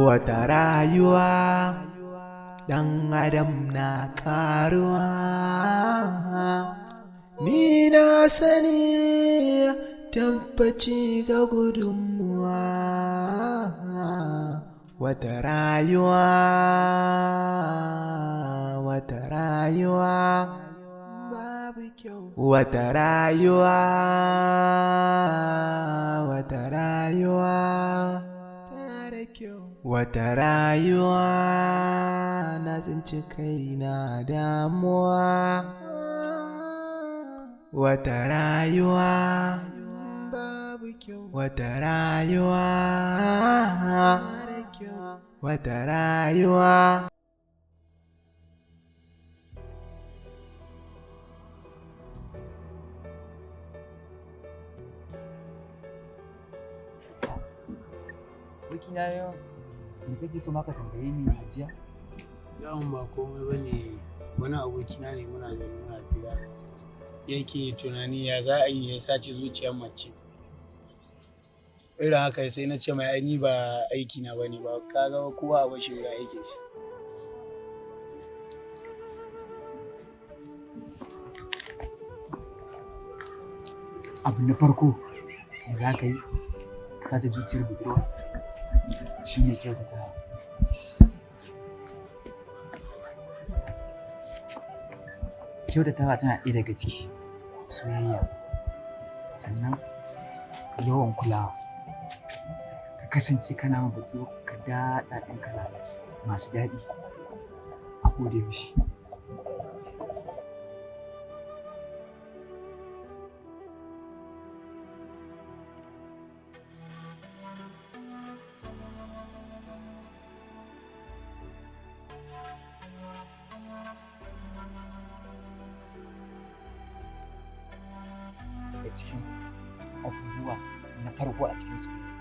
Wata rayuwa ɗan adam na ƙaruwa. Ni na sani tabbaci ga gudunmuwa. Wata rayuwa, wata rayuwa babu kyau. Wata rayuwa, wata rayuwa tana da kyau. Wata rayuwa na tsinci kaina damuwa. Wata rayuwa babu kyau. Wata rayuwa da kyau. Wata rayuwa. Abokina, yau me kake so maka tambaye ni jiya? Yawan ba komai ba ne, wani abokina ne muna zaune muna fira. Yake tunani ya za a yi ya sace zuciyar mace. Irin haka sai na ce mai ai ni ba aiki na bane ba, kaga kowa a bashi wurin aikin shi. Abu na farko da za ka yi ka sace zuciyar budurwa shi ne kyautatawa. Kyautatawa tana ɗaya daga ciki soyayya, sannan yawan kulawa. Ka kasance kana ma budurwarka daɗaɗen kalamai masu daɗi a koda yaushe. Daga cikin abubuwa na farko a cikin soyayya,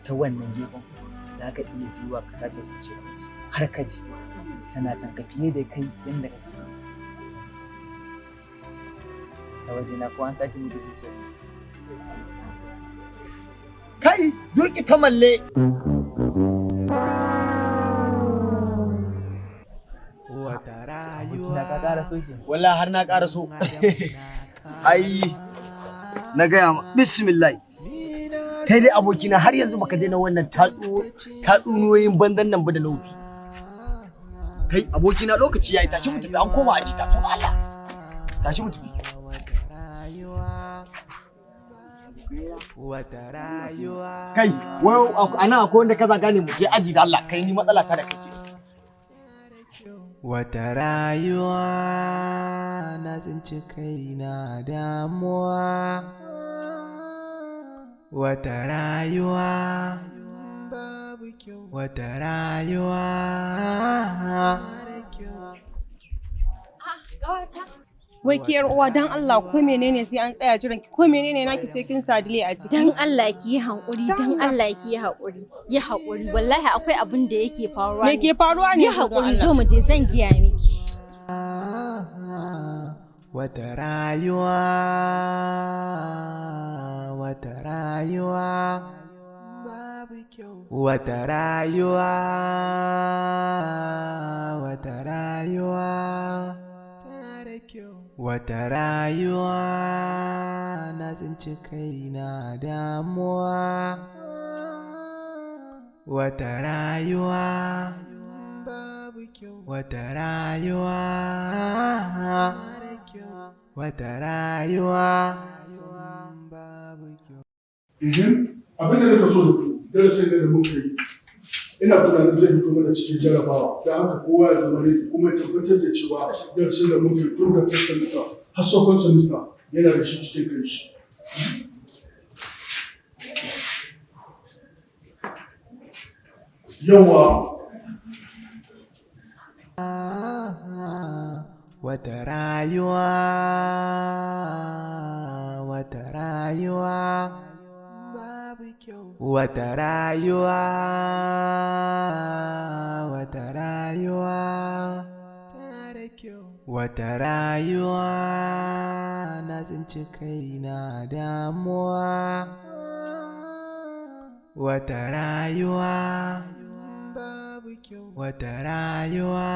ta wannan gefen za ka iya biyuwa ka sace zuciyar mace har ka ji tana son ka fiye da kai yadda kake son ta. Wajena ko an sace miki zuciyar. Kai, zuƙi ta malle. Wata Abokina, ka ƙara so kenan. Wallahi har na ƙara so. Ai, na gaya ma, bismillah. Kai dai abokina, har yanzu baka daina wannan tatsuniyoyin banzan nan ba da laufi. Kai abokina, lokaci yayi, tashi mu tafi, an koma aji, taso da Allah. Tashi mu tafi. Wata rayuwa. Kai, wai anan akwai wanda ka zaga ne? Mu je aji da Allah, kai ni matsala ta da kake. Wata rayuwa na tsinci kaina damuwa. Wata rayuwa babu kyau. Wata rayuwa da kyau. Ƙawata. Wai ki yar uwa, dan Allah ko menene sai an tsaya jiran ki? Ko menene naki sai kin sa delay a ciki? Dan Allah ki yi haƙuri, dan Allah ki yi haƙuri. Yi haƙuri, wallahi akwai abin da yake faruwa. Me ke faruwa ne? Yi haƙuri, zo mu je zan giya miki. Wata rayuwa, wata rayuwa babu kyau. Wata rayuwa, wata rayuwa tana da kyau. Wata rayuwa na tsinci kaina damuwa. Wata rayuwa babu kyau. Wata rayuwa da kyau. Wata rayuwa babu kyau. Abin da nika so da ku, darasin da muka yi, ina tunanin zai fito mana cikin jarabawa, don haka kowa ya zama ne kuma ya tabbatar da cewa darasin da muka yi tun da first semester har second semester yana da shi cikin kai shi. Yawa. Wata rayuwa, wata rayuwa babu kyau. Wata rayuwa, wata rayuwa tana da kyau. Wata rayuwa na tsinci kaina damuwa. Wata rayuwa Wata rayuwa,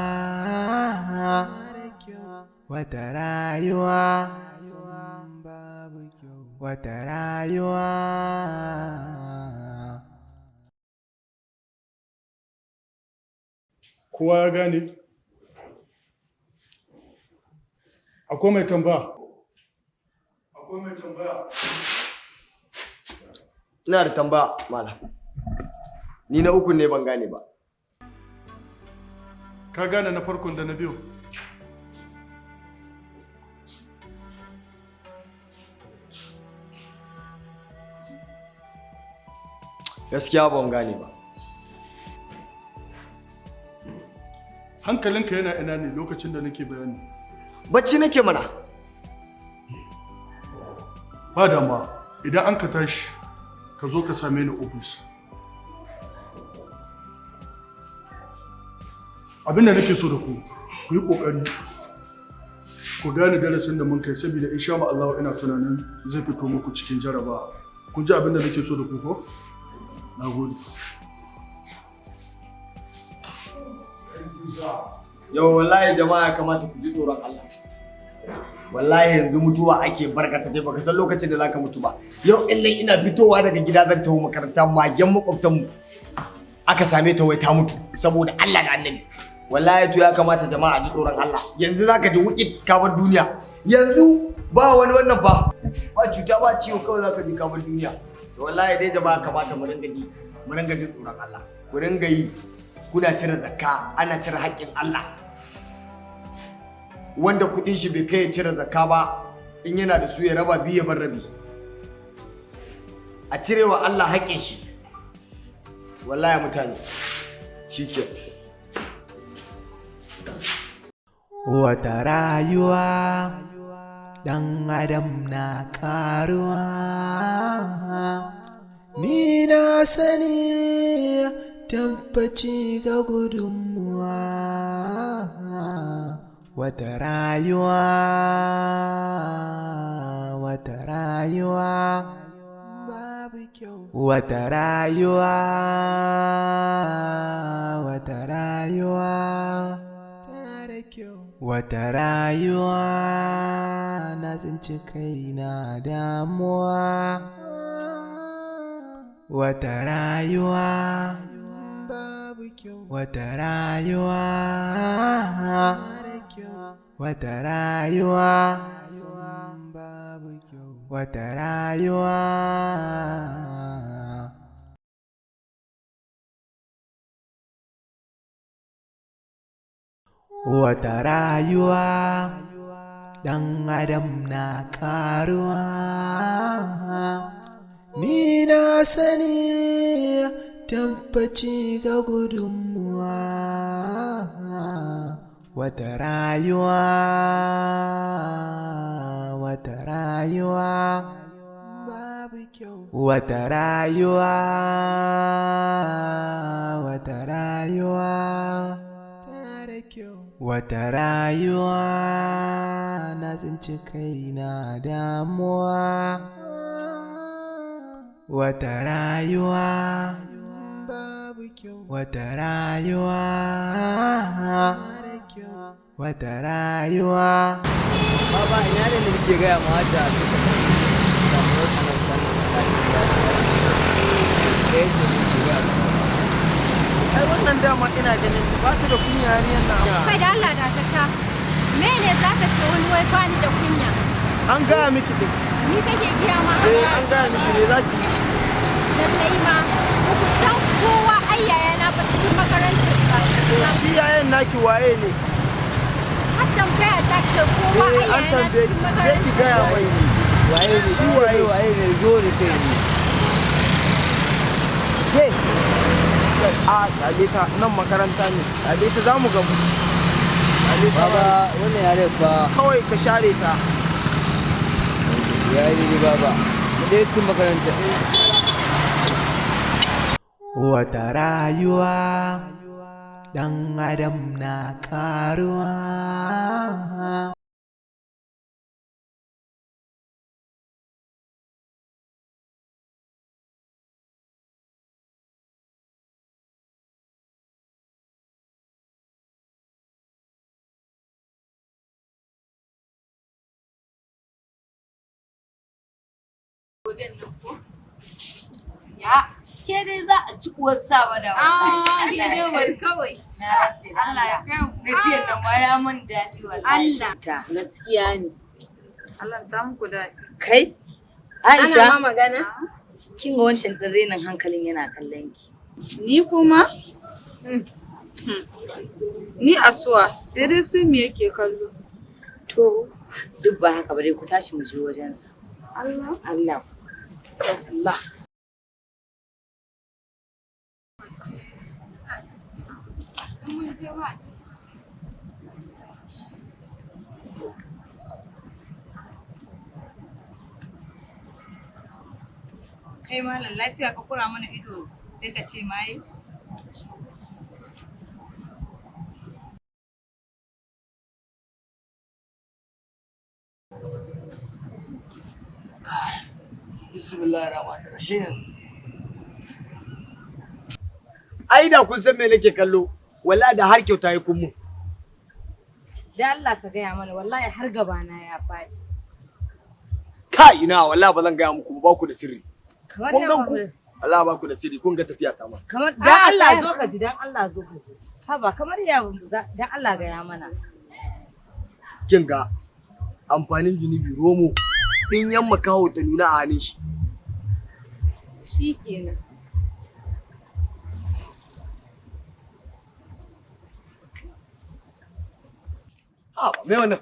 wata rayuwa, wata rayuwa. Kowa ya gane? Akwai mai tambaya? Akwai mai tambaya? Ina da tambaya, malam. Ni na uku ne ban gane ba. Ka gane na farkon da na biyu? Gaskiya ban gane ba. Hankalinka yana ina ne lokacin da nake bayani? Bacci nake mana. Ba dama, idan an ka tashi, ka zo ka same ni ofis. Abin da nake so da ku, ku yi ƙoƙari ku gane darasin da mun kai, saboda insha Allah ina tunanin zai fito muku cikin jarabawa. Kun ji abin da nake so da ku ko? Na gode. Yau wallahi jama'a ya kamata ku ji tsoron Allah. Wallahi yanzu mutuwa ake barkata dai, baka san lokacin da zaka mutu ba. Yau in nan ina fitowa daga gida zan taho makaranta, magen makwabtanmu aka same ta wai ta mutu saboda Allah da Annabi. Wallahi to ya kamata jama'a ji tsoron Allah. Yanzu zaka ji wukit ka bar duniya. Yanzu ba wani wannan ba. Ba cuta ba ciwo, kawai zaka ji ka bar duniya. To wallahi dai jama'a kamata mu ringa ji, mu ringa jin tsoron Allah. Ku ringa yi kuna cire zakka, ana cire haƙƙin Allah. Wanda kuɗin shi bai kai ya cire zakka ba, in yana da su ya raba biyu ya bar rabi. A cirewa Allah haƙƙin shi. Wallahi mutane shike. Wata rayuwa ɗan adam na ƙaruwa. Ni na sani tabbaci ga gudunmuwa. Wata rayuwa, wata rayuwa, babu kyau. Wata rayuwa, wata rayuwa, tana da kyau. Wata rayuwa na tsinci kaina damuwa. Wata rayuwa, babu kyau. Wata rayuwa, wata rayuwa, babu kyau. Wata rayuwa. Wata rayuwa ɗan adam na ƙaruwa. Ni na sani tabbaci ga gudunmuwa. Wata rayuwa, wata rayuwa, babu kyau. Wata rayuwa, wata rayuwa, tana da kyau. Wata rayuwa na tsinci kaina damuwa. Wata rayuwa, babu kyau. Wata rayuwa, wata rayuwa. Baba, ina ne nake gaya ma da suka samu wannan Ai wannan dama ina ganin ta ba ta da kunya yarinyar nan. Kai da Allah dakata. Me ne zaka ce wani wai bani da kunya? An gaya miki din. Ni kake gaya ma? Eh, an gaya miki ne zaki. Lallai ma ba ku san kowa ai yayana ba cikin makarantar ba. Shi yayan naki waye ne? Har tambaya ta ke kowa ai Eh, an yayana tambaye cikin ki, je makarantar. ki gaya mai ne. Waye ne? Shi waye? Waye ne? Zo da kai ne. Ke. A kyale ta nan makaranta ne. Kyale ta za mu gamu. Kyale ta. Baba, wannan yare fa Kawai ka share ta. ya yi daidai baba. Mu dai cikin makaranta. Wata rayuwa ɗan adam na ƙaruwa. Goben nan ko? Ke dai za a ci uwar sawa da Ah, ke dai bari kawai. Na rantse da Allah ya kai mu. Na jiya nan ma ya mun daɗi wallahi. Allah. Gaskiya ne. Allah ta muku daɗi. Kai? Aisha. Ana ma magana? Kin ga wancan ɗin renin hankalin yana kallon ki. Ni kuma? Ni asuwa sai dai su me yake kallo. To, duk ba haka ba dai ku tashi mu je wajensa. Allah. Allah. Allah. In mun je ma ci. Kai malam lafiya ka kura mana ido sai ka ce mai. Bismillahir Rahmanir Rahim. Ai da kun san me nake kallo, wallahi da har kyauta ya kun mun. Da Allah ka gaya mana wallahi har gabana ya faɗi. Kai ina wallahi ba zan gaya muku ba ku da sirri. Kamar Kun ya gan ba ku? mu da- Allah ba ku da sirri, kun ga tafiya ta ma. Kamar dan Allah zo ka ji dan Allah zo ka ji. Haba kamar ya dan Allah gaya mana. Kin ga amfanin zunubi romo din yamma kawo ta nuna a hannun shi. Shi kenan. Ha ba me wannan?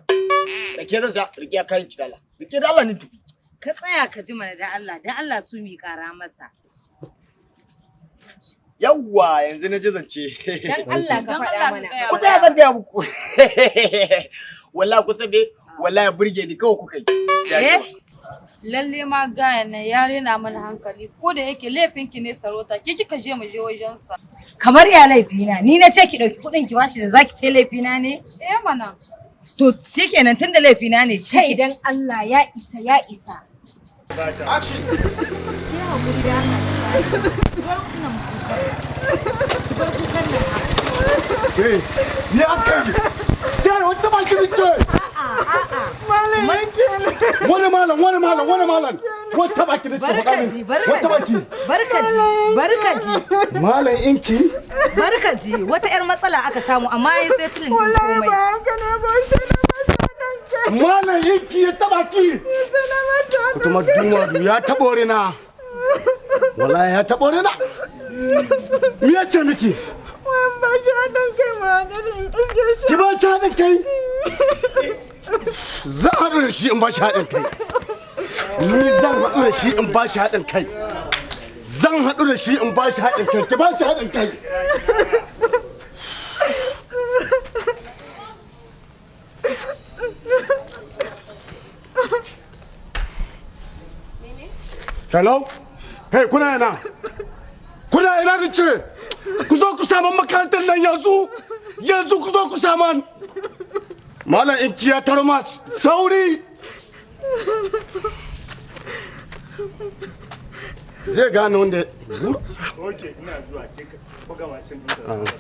Rake zan sa, rike kayan ki dala. Rike da Allah ni tafi. Ka tsaya ka ji mana da Allah dan Allah su mi ƙara masa. Yawwa yanzu na ji zance. Dan Allah ka faɗa mana. Ku tsaya zan gaya muku. Wallahi ku tsabe, wallahi burge ni kawai kuka yi. Sai an jima. Lalle ma gayan nan ya rena mana hankali ko da yake laifinki ne sarauta ke kika je mu je wajensa. Kamar ya laifina ni na ce ki ɗauki kuɗin ki bashi da zaki ce laifina ne? Eh mana. To shikenan tunda laifina ne shi. Kai dan Allah ya isa ya isa. Action! Ki haƙuri da Allah. Ki bar wannan kukan. Ki bar kukan nan. Ke, me aka yi? Jere, wata baki ni ce. Wani malam, wani malam, wani malam. Wata baki ni ce faɗa min. Wata baki. Barkaji, barkaji, Malam inki. barkaji. Wata 'yar matsala aka samu amma ya sai tilin ɗin komai. Malam inki ya taba ki. Kuma dumadu ya taɓo rina. Wallahi ya taɓo rina. Me ya ce miki? Ki ba shi haɗin kai. Zan haɗu da shi in ba shi haɗin kai. Ni zan haɗu da shi in ba shi haɗin kai. Zan haɗu da shi in ba shi haɗin kai. Ki ba shi haɗin kai. Hello? Hey, kuna ina? Kuna ina da ce? Ku zo ku saman makarantar nan yanzu! Yanzu ku zo ku saman! Malam inki ya taro match. Sauri! Zai gane wanda Ok, ina zuwa sai ka buga wasan ɗinka.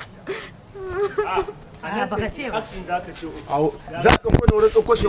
Ah, baka ce ba. Action za ka ce uku. Au, za ka kwani wurin ɗauko shi.